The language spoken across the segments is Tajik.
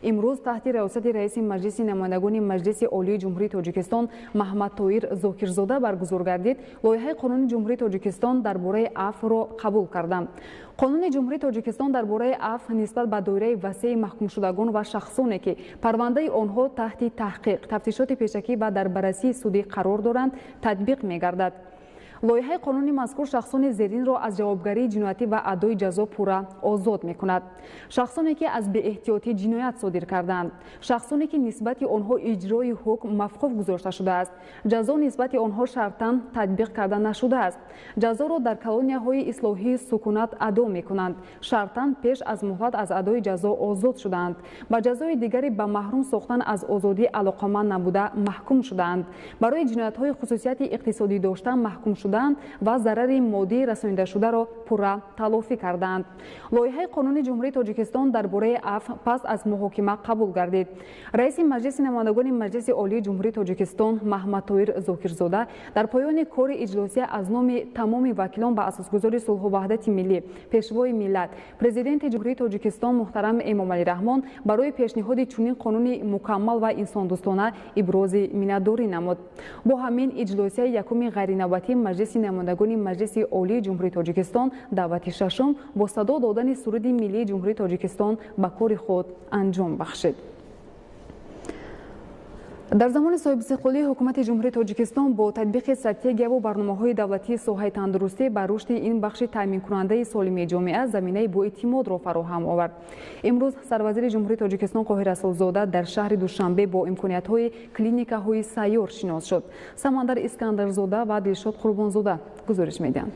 Имрӯз таҳти раёсати раиси Маҷлиси намояндагони Маҷлиси Олии Ҷумҳурии Тоҷикистон Маҳмадтоир Зокирзода баргузор гардид, лоиҳаи Қонуни Ҷумҳурии Тоҷикистон дар бораи афвро қабул карданд. Қонуни Ҷумҳурии Тоҷикистон дар бораи афв нисбат ба доираи васеи маҳкумшудагон ва шахсоне, ки парвандаи онҳо таҳти таҳқиқ, тафтишоти пешакӣ ва дар баррасии судӣ қарор доранд, татбиқ мегардад. Лоиҳаи қонуни мазкур шахсони зеринро аз ҷавобгарии ҷиноятӣ ва адои ҷазо пурра озод мекунад: шахсоне, ки аз беэҳтиётӣ ҷиноят содир кардаанд, шахсоне, ки нисбати онҳо иҷрои ҳукм мавқуф гузошта шудааст, ҷазо нисбати онҳо шартан татбиқ карда нашудааст, ҷазоро дар колонияҳои ислоҳии сукунат адо мекунанд, шартан пеш аз муҳлат аз адои ҷазо озод шудаанд, ба ҷазои дигаре ба маҳрум сохтан аз озодӣ алоқаманд набуда маҳкум шудаанд, барои ҷиноятҳои хусусияти иқтисодӣ дошта маҳкум шудаанд ва зарари моддӣ расонидашударо пурра талофӣ кардаанд. Лоиҳаи Қонуни Ҷумҳурии Тоҷикистон дар бораи афв пас аз муҳокима қабул гардид. Раиси Маҷлиси намояндагони Маҷлиси Олии Ҷумҳурии Тоҷикистон Маҳмадтоир Зокирзода дар поёни кори иҷлосия аз номи тамоми вакилон ба асосгузори сулҳу ваҳдати миллӣ, Пешвои миллат, Президенти Ҷумҳурии Тоҷикистон муҳтарам Эмомалӣ Раҳмон барои пешниҳоди чунин қонуни мукаммал ва инсондӯстона ибрози миннатдорӣ намуд. Бо ҳамин иҷлосияи якуми ғайринавбатии Маҷлиси намояндагони Маҷлиси Олии Ҷумҳурии Тоҷикистон даъвати шашум бо садо додани суруди миллии Ҷумҳурии Тоҷикистон ба кори худ анҷом бахшид. Дар замони соҳибистиқлолии Ҳукумати Ҷумҳурии Тоҷикистон бо татбиқи стратегияву барномаҳои давлатии соҳаи тандурустӣ ба рушди ин бахши таъминкунандаи солимии ҷомеа заминаи боэътимодро фароҳам овард. Имрӯз Сарвазири Ҷумҳурии Тоҷикистон Қоҳир Расулзода дар шаҳри Душанбе бо имкониятҳои клиникаҳои сайёр шинос шуд. Самандар Искандарзода ва Дилшод Қурбонзода гузориш медиҳанд.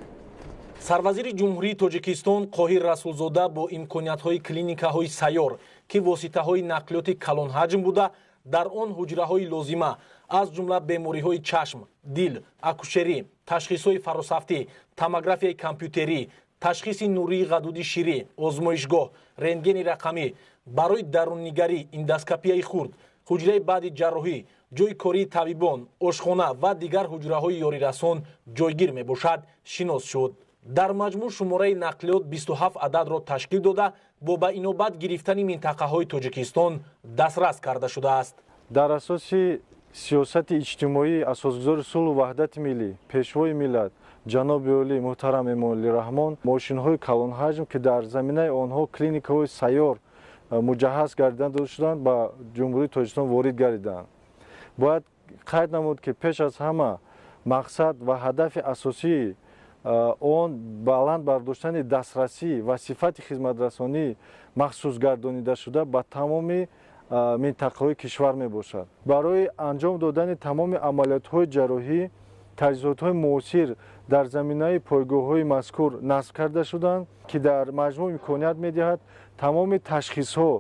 Сарвазири Ҷумҳурии Тоҷикистон Қоҳир Расулзода бо имкониятҳои клиникаҳои сайёр, ки воситаҳои нақлиёти калонҳаҷм буда, дар он ҳуҷраҳои лозима, аз ҷумла бемориҳои чашм, дил, акушерӣ, ташхисҳои фаросафтӣ, томографияи компютерӣ, ташхиси нурии ғадуди ширӣ, озмоишгоҳ, рентгени рақамӣ, барои даруннигарӣ, эндоскопияи хурд, ҳуҷраи баъди ҷарроҳӣ, ҷойи кории табибон, ошхона ва дигар ҳуҷраҳои ёрирасон ҷойгир мебошад, шинос шуд. Дар маҷмӯъ шумораи нақлиёт 27 ададро ташкил дода, бо ба инобат гирифтани минтақаҳои Тоҷикистон дастрас карда шудааст. Дар асоси сиёсати иҷтимоии асосгузори сулҳу ваҳдати миллӣ, Пешвои миллат, ҷаноби олӣ муҳтарам Эмомалӣ Раҳмон, мошинҳои калонҳаҷм, ки дар заминаи онҳо клиникаҳои сайёр муҷаҳҳаз гардида шуданд, ба Ҷумҳурии Тоҷикистон ворид гардиданд. Бояд қайд намуд, ки пеш аз ҳама мақсад ва ҳадафи асосии он баланд бардоштани дастрасӣ ва сифати хизматрасонӣ махсус гардонидашуда ба тамоми минтақаҳои кишвар мебошад. Барои анҷом додани тамоми амалиётҳои ҷарроҳӣ таҷҳизотҳои муосир дар заминаи пойгоҳҳои мазкур насб карда шуданд, ки дар маҷмӯъ имконият медиҳад тамоми ташхисҳо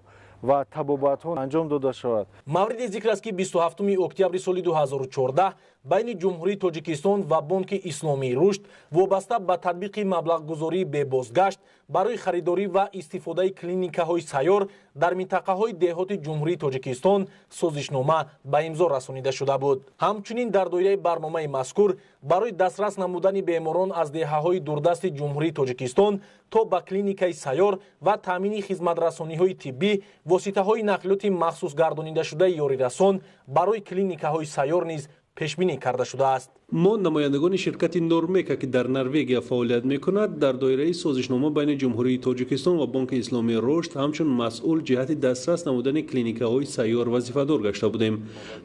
ва табобатҳо анҷом дода шавад. Мавриди зикр аст, ки 27 октябри соли 2014 байни Ҷумҳурии Тоҷикистон ва Бонки Исломии рушд вобаста ба татбиқи маблағгузории бебозгашт барои харидорӣ ва истифодаи клиникаҳои сайёр дар минтақаҳои деҳоти Ҷумҳурии Тоҷикистон созишнома ба имзо расонида шуда буд. Ҳамчунин дар доираи барномаи мазкур барои дастрас намудани беморон аз деҳаҳои дурдасти Ҷумҳурии Тоҷикистон то ба клиникаи сайёр ва таъмини хизматрасониҳои тиббӣ воситаҳои нақлиёти махсус гардонидашудаи ёрирасон барои клиникаҳои сайёр низ пешбинӣ карда шудааст. Мо, намояндагони ширкати Нормека, ки дар Норвегия фаъолият мекунад, дар доираи созишнома байни Ҷумҳурии Тоҷикистон ва Бонки Исломии рушд ҳамчун масъул ҷиҳати дастрас намудани клиникаҳои сайёр вазифадор гашта будем.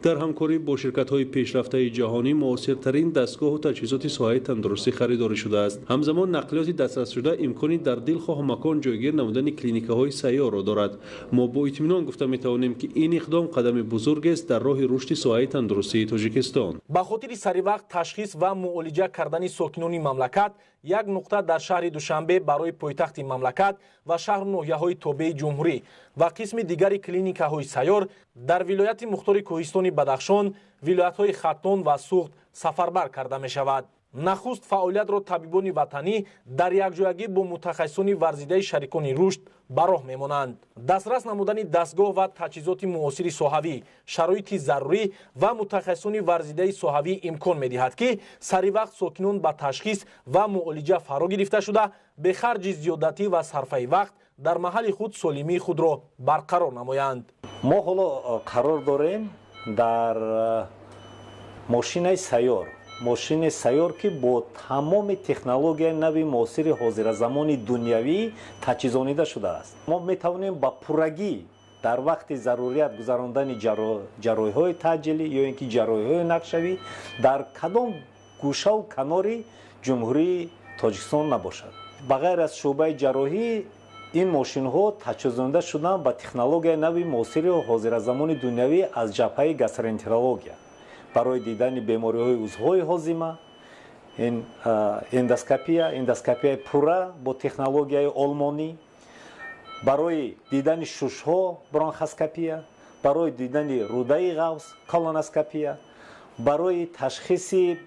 Дар ҳамкорӣ бо ширкатҳои пешрафтаи ҷаҳонӣ муосиртарин дастгоҳу таҷҳизоти соҳаи тандурустӣ харидорӣ шудааст. Ҳамзамон нақлиёти дастрасшуда имкони дар дилхоҳ макон ҷойгир намудани клиникаҳои сайёрро дорад. Мо бо итминон гуфта метавонем, ки ин иқдом қадами бузургест дар роҳи рушди соҳаи тандурустии Тоҷикистон. Ба хотири саривақт ташхис ва муолиҷа кардани сокинони мамлакат як нуқта дар шаҳри Душанбе барои пойтахти мамлакат ва шаҳру ноҳияҳои тобеи ҷумҳурӣ ва қисми дигари клиникаҳои сайёр дар вилояти мухтори Кӯҳистони Бадахшон, вилоятҳои Хатлон ва Суғд сафарбар карда мешавад. Нахуст фаъолиятро табибони ватанӣ дар якҷоягӣ бо мутахассисони варзидаи шарикони рушд ба роҳ мемонанд. Дастрас намудани дастгоҳ ва таҷҳизоти муосири соҳавӣ, шароити зарурӣ ва мутахассисони варзидаи соҳавӣ имкон медиҳад, ки саривақт сокинон ба ташхис ва муолиҷа фаро гирифта шуда, бехарҷи зиёдатӣ ва сарфаи вақт Дар маҳалли худ солимии худро барқарор намоянд. Мо ҳоло қарор дорем дар мошинаи сайёр, мошини сайёр, ки бо тамоми технологияи нави муосири ҳозиразамони дунявӣ таҷҳизонида шудааст. Мо метавонем ба пуррагӣ дар вақти зарурият гузарондани ҷарроҳиҳои таъҷилӣ ё ин ки ҷарроҳиҳои нақшавӣ дар кадом гӯшаву канори Ҷумҳурии Тоҷикистон набошад. Ба ғайр аз шӯъбаи ҷарроҳӣ, ин мошинҳо таҷҳизонида шуданд ба технологияи нави муосири ҳозиразамони дунявӣ аз ҷабҳаи гастроэнтерология барои дидани бемориҳои узвҳои ҳозима, эндоскопия, эндоскопияи пурра бо технологияи олмонӣ, барои дидани шушҳо, бронхоскопия, барои дидани рӯдаи ғафз, колоноскопия, барои ташхиси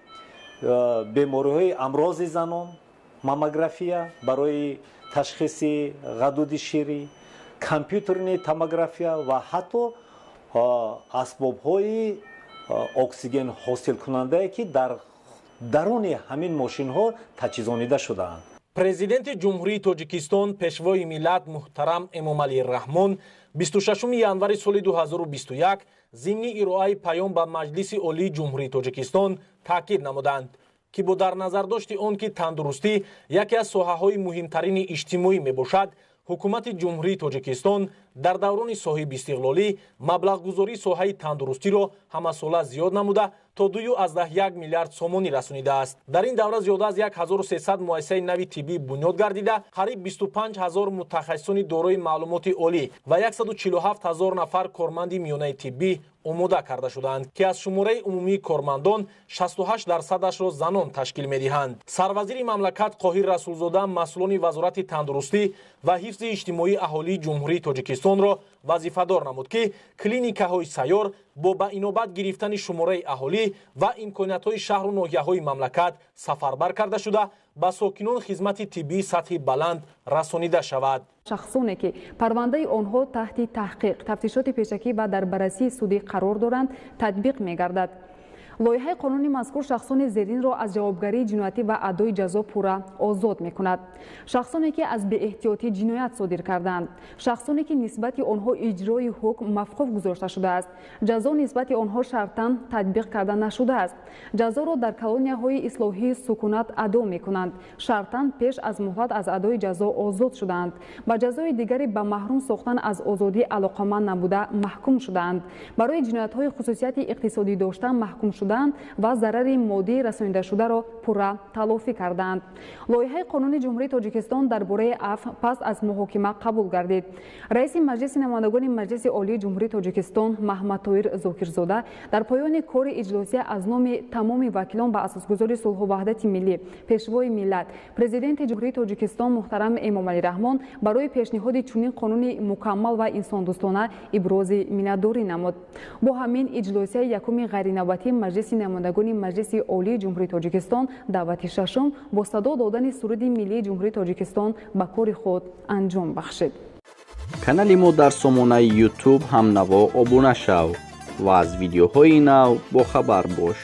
бемориҳои амрози занон, маммография, барои ташхиси ғадуди ширӣ, компютерни томография ва ҳатто асбобҳои оксиген ҳосилкунандае, ки дар даруни ҳамин мошинҳо таҷҳизонида шудаанд. Президенти Ҷумҳурии Тоҷикистон, Пешвои миллат муҳтарам Эмомалӣ Раҳмон 26 январи соли 2021 зимни ироаи паём ба Маҷлиси Олии Ҷумҳурии Тоҷикистон таъкид намуданд, ки бо дар назардошти он ки тандурустӣ яке аз соҳаҳои муҳимтарини иҷтимоӣ мебошад, Ҳукумати Ҷумҳурии Тоҷикистон дар даврони соҳибистиқлолӣ маблағгузории соҳаи тандурустиро ҳамасола зиёд намуда, то 2,1 миллиард сомонӣ расонидааст. Дар ин давра зиёда аз 1300 муассисаи нави тиббӣ бунёд гардида, қариб 25 ҳазор мутахассисони дорои маълумоти олӣ ва 147 ҳазор нафар корманди миёнаи тиббӣ омода карда шудаанд, ки аз шумораи умумии кормандон 68 дарсадашро занон ташкил медиҳанд. Сарвазири мамлакат Қоҳир Расулзода масъулони Вазорати тандурустӣ ва ҳифзи иҷтимоии аҳолии Ҷумҳурии Тоҷикистонро вазифадор намуд, ки клиникаҳои сайёр бо ба инобат гирифтани шумораи аҳолӣ ва имкониятҳои шаҳру ноҳияҳои мамлакат сафарбар карда шуда, ба сокинон хизмати тиббии сатҳи баланд расонида шавад. Шахсоне, ки парвандаи онҳо таҳти таҳқиқ, тафтишоти пешакӣ ва дар баррасии судӣ қарор доранд, татбиқ мегардад. Лоиҳаи қонуни мазкур шахсони зеринро аз ҷавобгарии ҷиноятӣ ва адои ҷазо пурра озод мекунад: шахсоне, ки аз беэҳтиётӣ ҷиноят содир кардаанд, шахсоне, ки нисбати онҳо иҷрои ҳукм мавқуф гузошта шудааст, ҷазо нисбати онҳо шартан татбиқ карда нашудааст, ҷазоро дар колонияҳои ислоҳии сукунат адо мекунанд, шартан пеш аз муҳлат аз адои ҷазо озод шудаанд, ба ҷазои дигаре ба маҳрум сохтан аз озодӣ алоқаманд набуда маҳкум шудаанд, барои ҷиноятҳои хусусияти иқтисодӣ дошта маҳкум шудаанд ва зарари моддӣ расонидашударо пурра талофӣ кардаанд. Лоиҳаи қонуни Ҷумҳурии Тоҷикистон дар бораи афв пас аз муҳокима қабул гардид. Раиси Маҷлиси намояндагони Маҷлиси Олии Ҷумҳурии Тоҷикистон Маҳмадтоир Зокирзода дар поёни кори иҷлосия аз номи тамоми вакилон ба Асосгузори сулҳу ваҳдати миллӣ, Пешвои миллат, Президенти Ҷумҳурии Тоҷикистон муҳтарам Эмомалӣ Раҳмон барои пешниҳоди чунин қонуни мукаммал ва инсондӯстона ибрози миннатдорӣ намуд. Бо ҳамин иҷлосияи якуми ғайринавбатии Маҷлиси намояндагони Маҷлиси Олии Ҷумҳурии Тоҷикистон даъвати шашум бо садо додани суруди миллии Ҷумҳурии Тоҷикистон ба кори худ анҷом бахшид. Канали мо дар сомонаи YouTube «Ҳамнаво» обуна шав ва аз видеоҳои нав бохабар бош.